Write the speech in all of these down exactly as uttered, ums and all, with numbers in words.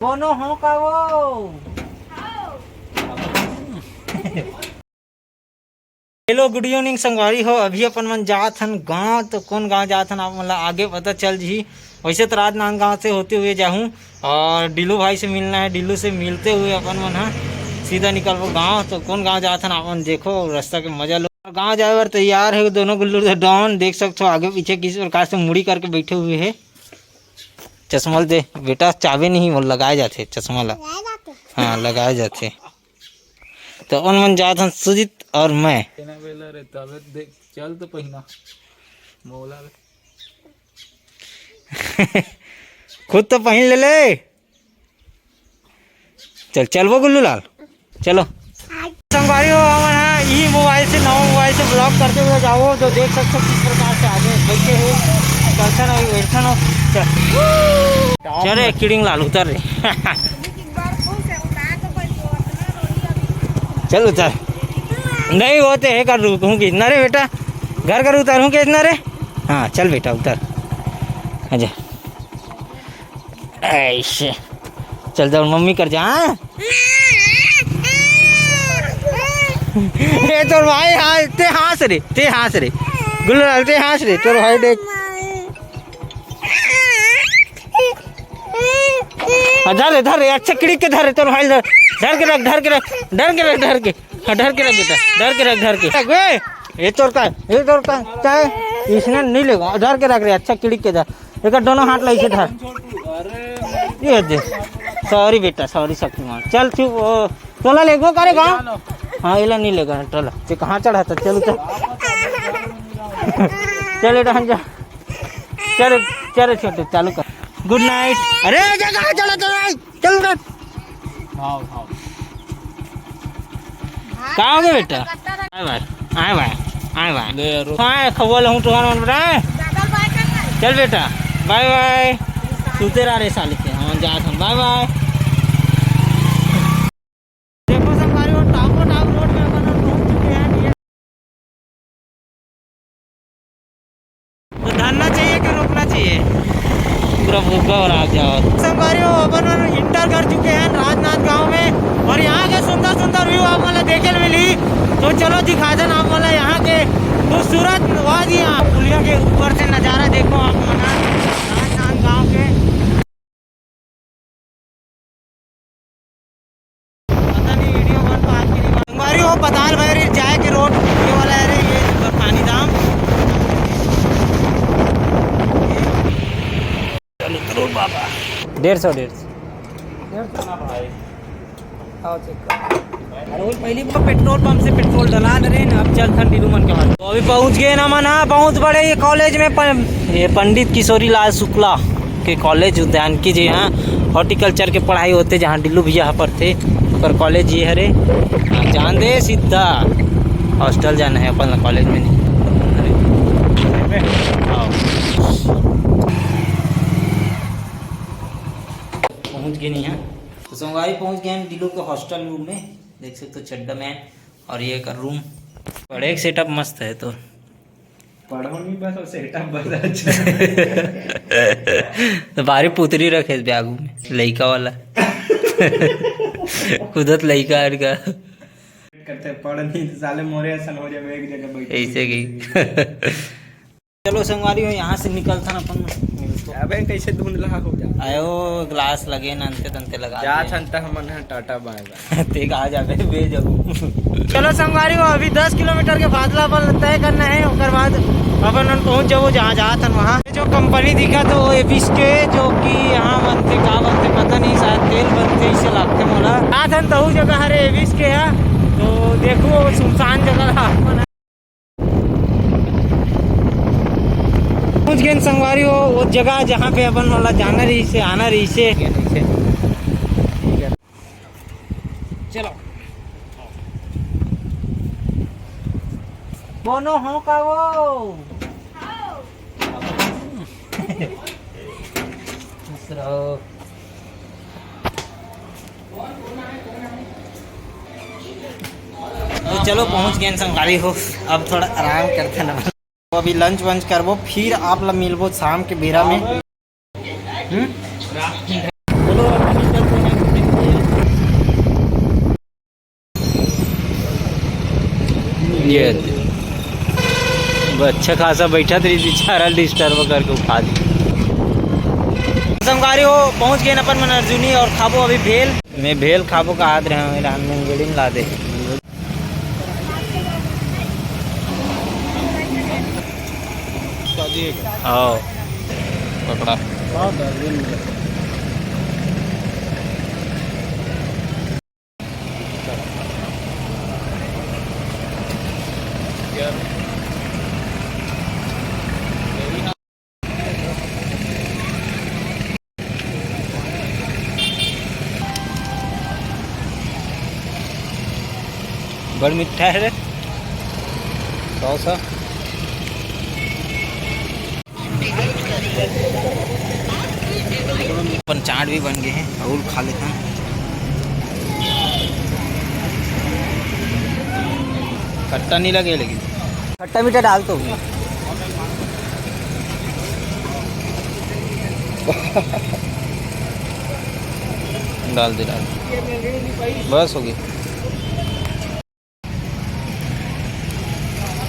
कोनो हो का वो? Hello, good evening संगवारी हो। अभी अपन मन जात हन गांव, तो कौन गांव जात हन आप मन ला आगे पता चल जही। वैसे तो राजनांदगांव से होते हुए जाहूं और डिल्लू भाई से मिलना है। डिल्लू से मिलते हुए अपन मन ह सीधा निकलबो गांव। तो कौन गांव जात हन आप मन देखो, रास्ता के मजा लो। गांव जाए बर तैयार है दोनों गुल्लू डॉन, देख सकते हो आगे पीछे किस प्रकार से मुड़ी करके बैठे हुए है। चश्मा ल दे बेटा, चाबे नहीं, वो लगाए जाथे चश्मा ला। लगाए जाथे? हाँ, लगाए जाथे। तो उन मन जात हन सुजीत और मैं। केना बेला रे, तबे देख, चल तो पहिना। मोला ले। खुद तो पहिन ले ले। चल, चलबो गुल्लू लाल, चलो। संगवारी हो, हमन ह इही मोबाइल से, नवा मोबाइल से vlog करते हुए जाओ, तो देख सकते हो किस प्रकार से आगे बैठे हो, कैसन हो, वैसन हो। चल। चल रे किड़िंग लाल, उतर रे। चल उतर। नहीं होते है कर रुकूंगी ना रे बेटा, घर कर उतारूंगी इतना रे। हाँ चल बेटा उतर, आजा। ऐसे चल जाओ मम्मी कर जा। हाँ? ए तोर भाई, हाँ, ते हाँस रे, ते हाँस रे, गुल्लू लाल ते हाँस रे, तोर भाई देख। हाँ, धर रे, धर रे, अच्छा किड़िक के धर रे, तोर भाई धर, धर के रख, धर के रख, धर के रख, धर के, हाँ, धर के रख बेटा, धर के रख, धर के। ए, ये तोर का, ये तोर का, चाहे इसने नहीं लेगा, धर के रख रे, अच्छा किड़िक के धर। एक दोनों हाथ ला इसे धर। ये दे। सॉरी बेटा, सॉरी शक्तिमान। चल चुप, ओ, तोला लेगो करे गाँव? हाँ, इला नहीं लेगा, चल। ते कहाँ चढ़ा था? चल उतर। चल, एटा हम जा। चल, चल छोटू, चालू कर। गुड नाइट। अरे, जा, जा, चढ़ा, चढ़ा, चल उतर। हाँ, हाँ। का हो गया बेटा? आए भाई, आए भाई, आए भाई। ले यार। हाँ, खबर लहूँ तो कौन बता? चल बेटा, बाय बाय। सुते रह रे साले के, हम जात हम, बाय बाय। देखो संगवारी हो, टापो टाप रोड में अपन लोग पहुंच चुके हैं। तो धरना चाहिए कि रोकना चाहिए? पूरा भूखा और आ जाओ। संगवारी हो, अपन मन इंटर कर चुके हैं राजनांदगांव में, और यहाँ के सुंदर सुंदर व्यू आप मन ला देखे मिली। तो चलो दिखा देना आप मन ला यहाँ के खूबसूरत वादियाँ, पुलिया के ऊपर से नज़ारा देखो आप मन राजनांदगांव के। पता नहीं वीडियो बन पात कि नहीं बन। संगवारी हो, पताल भैरी जाए के रोड ये वाला है रे, ये पानी धाम। चलो, चलो बाबा। डेढ़ सौ, डेढ़ सौ। डेढ़ सौ ना भाई। आओ चेक कर। अरे वो पहली बार पेट्रोल पंप से पेट्रोल डला दे रहे ना, अब चल ठंडी रूमन के बाद। तो अभी पहुंच गए ना मन, हाँ, बहुत बड़े ये कॉलेज में प-, ये पंडित किशोरी लाल शुक्ला के कॉलेज उद्यानिकी जी, हाँ, हॉर्टिकल्चर के पढ़ाई होते, जहाँ डिल्लू भैया ह पढ़ते, ओकर कॉलेज ये हरे। हाँ, जान दे सीधा हॉस्टल जाना है अपन ला, कॉलेज में नहीं। हाँ। पहुँच गए नहीं है, तो संगवारी पहुँच गए हैं डिल्लू के हॉस्टल रूम में। देख सकते हो चड्डा में, और ये कर रूम। बड़े एक सेटअप मस्त है तो। पढ़ो नहीं बस, और सेटअप बस अच्छा। तो बाहरी पुतरी रखे इस बैग में, लइका वाला। खुदत लइका हर का। करते पढ़ नहीं तो साले मोरे असन हो जाए, एक जगह बैठ ऐसे की। चलो संगवारी हो, यहाँ से निकलथन अपन। अबे कैसे धुंधला हो जा। आयो ग्लास लगे न अंते तंते लगा जात दे। हन त हमन ह टाटा बाय बाय। ते कहा जाबे बे जाऊ। चलो संगवारी हो, अभी दस किलोमीटर के फासला अपन तय करना है, ओकर बाद अपन हम पहुँच जाबो जहाँ जात हन वहाँ। जो कंपनी दिखा तो वो एबिस के, जो कि यहाँ बनते का बनते पता नहीं, शायद तेल बनते इसे लगते मोला। जात हन तहु जगह हरे एबिस के है, तो देखो वो सुनसान जगह ला अपन पहुंच गए संगवारी हो, वो जगह जहाँ पे अपन वाला जाना रही से, आना रही से। चलो। कोनो हो का वो? दूसरा। तो चलो पहुंच गए संगवारी हो, अब थोड़ा आराम करते ना। तो अभी लंच वंच करबो, फिर आप ला मिलबो शाम के बेरा में। हम्म? चलो, अभी चलते ये अच्छा खासा बैठा रही, बेचारा डिस्टर्ब करके उठा दी। संगवारी हो, पहुंच गए अपन मन अर्जुनी और खाबो अभी भेल। मैं भेल खाबो का हाथ रहे, मेरा मुंगेड़ी में ला दे। हाँ, पकड़ा। बड़ मिठा है रे, सौ सौ। अपन चाट भी बन गए हैं, अउल खा लेता हूँ। खट्टा नहीं लगे लेकिन। खट्टा मीठा डाल तो। डाल दे, डाल दे। बस हो गई।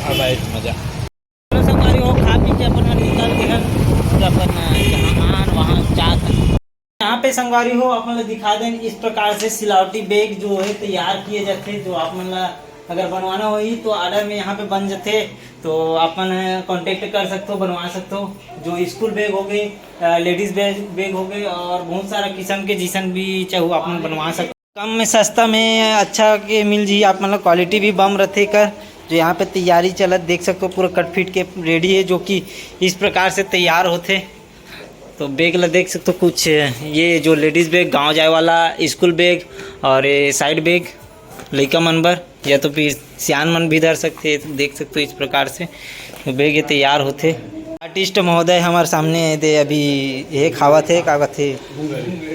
अब आए मजा। संगवारी हो, खा पी के अपन मन निकल गए हैं और अपन जहाँ आन वहाँ जात। यहाँ पे संगवारी हो, अपन ला दिखा दें, इस प्रकार से सिलावटी बैग जो है तैयार किए जाते, जो आप मन ला अगर बनवाना होही तो ऑर्डर में यहाँ पे बन जाते, तो अपन कॉन्टेक्ट कर सकते हो, बनवा सकते हो। जो स्कूल बैग हो गए, लेडीज बैग बैग हो गए और बहुत सारा किस्म के जिसन भी चाहो आप मन बनवा सकते हो। कम में सस्ता में अच्छा के मिल जी आप मन ला, क्वालिटी भी बम रथे कर। जो यहाँ पे तैयारी चलत देख सकते हो, पूरा कट फिट के रेडी है, जो कि इस प्रकार से तैयार होते। तो बैग ला देख सकते हो, कुछ ये जो लेडीज बैग, गांव जाए वाला स्कूल बैग और ये साइड बैग लइका मन बर, या तो फिर सियान मन भी धर सकते हैं। तो देख सकते हो इस प्रकार से तो बैग ये तैयार होते। आर्टिस्ट महोदय हमारे सामने दे अभी ये खावत है, का कहते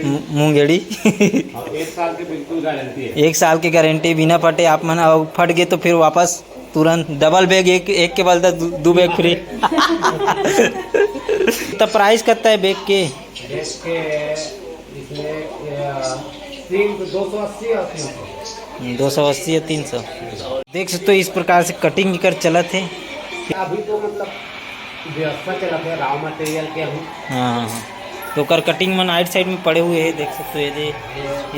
मु-, मुंगेड़ी। और एक साल की बिल्कुल गारंटी है। एक साल की गारंटी, बिना फटे आप मन, और फट गए तो फिर वापस तुरंत डबल बैग, एक, एक के बदला दू, दू बैग फ्री। तो प्राइस कितना है बैग के? बैग के इसमें, अ, तीन, दो सौ अस्सी और तीन सौ। दो सौ अस्सी या तीन सौ। देख सकते हो इस प्रकार से कटिंग कर चलत है। अभी तो मतलब व्यवस्था चलत है, रॉ मटेरियल के अभी। हाँ, हाँ, हाँ। तो ओकर कटिंग मन आइट साइड में पड़े हुए हैं, देख सकते हो, ये दे,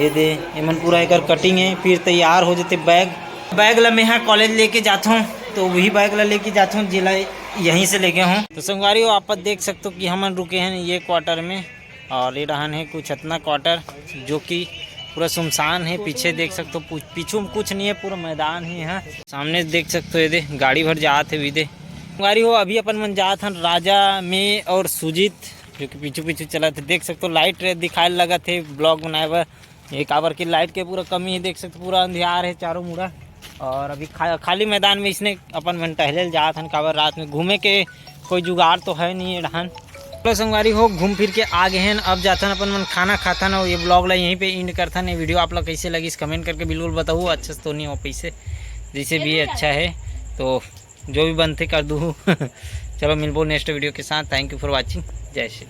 ये दे, ये मन पूरा एकर कटिंग है, फिर तैयार हो जाते बैग। बैग ला मैं यहाँ कॉलेज लेके जाता हूँ, तो वही बैग ला लेके जाता हूँ, जिला यहीं से लेके हूँ। तो संगवारी हो, आप देख सकते हो कि हमन रुके हैं ये क्वार्टर में, और ये रहन है कुछ अतना क्वार्टर, जो कि पूरा सुनसान है। पीछे देख सकते हो, पू-, पीछू में कुछ नहीं है, पूरा मैदान ही है। सामने देख सकते हो, ये दे गाड़ी भर जात है, भी दे। संगवारी हो, अभी अपन मन जात हन राजा में और सुजीत, जो कि पीछू पीछू चलत है। देख सकते हो, लाइट रे दिखाए लगत है ब्लॉग बनाए बर। ये काबर की लाइट के पूरा कमी है, देख सकते हो, पूरा अंधियार है चारों मुड़ा। और अभी खा-, खाली मैदान में इसने अपन मन टहले ल जात हन, काबर रात में घूमे के कोई जुगाड़ तो है नहीं एडहन। चलो संगवारी हो, घूम फिर के आ गए हैं, अब जाथन अपन मन खाना खाथन और ये ब्लॉग ला यहीं पे एंड करथन। ये वीडियो आप लोग कैसे लगी, इस कमेंट करके बिल्कुल बताओ, अच्छा से तो नहीं हो पैसे, जैसे भी अच्छा है तो जो भी बनते कर दू। चलो मिलबो नेक्स्ट वीडियो के साथ। Thank you for watching। जय श्री